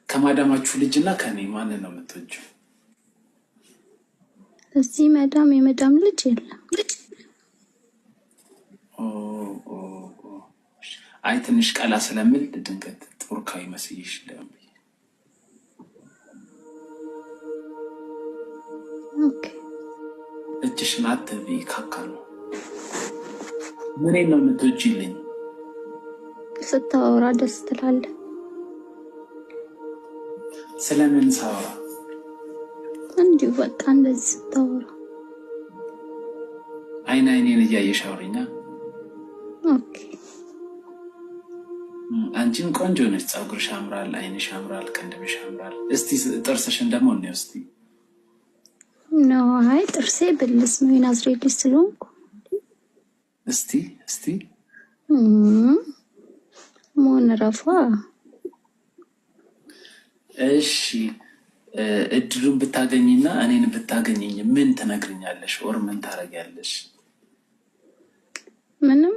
ከማዳማችሁ ልጅና ከኔ ማንን ነው የምትወጂው? እዚህ መዳም የመዳም ልጅ የለም። ኦ ኦ ኦ። አይ ትንሽ ቀላ ስለምል ድንገት ቱርካዊ መስዬሽ እንደሆነ። Okay። እጅሽን አትቢ፣ ካካ ነው። ምኔን ነው የምትወጂልኝ? ስታወራ ደስ ትላለህ። ስለምን ሳወራ? እንዲሁ በቃ እንደዚህ ስታወራ። አይን አይኔን እያየሽ አውሪኛ። Okay። አንቺም ቆንጆ ነች። ፀጉርሽ ያምራል፣ አይንሽ ያምራል፣ ቅንድብሽ ያምራል። እስቲ ጥርስሽን ደግሞ እንየው እስቲ። No፣ አይ ጥርሴ ብልስ ነው፣ የናዝሬት ልጅ ስለሆንኩ። እስቲ እስቲ። መሆን ረፏ። እሺ፣ እድሉን ብታገኝና እኔን ብታገኘኝ ምን ትነግርኛለሽ? Or ምን ታደርጊያለሽ? ምንም።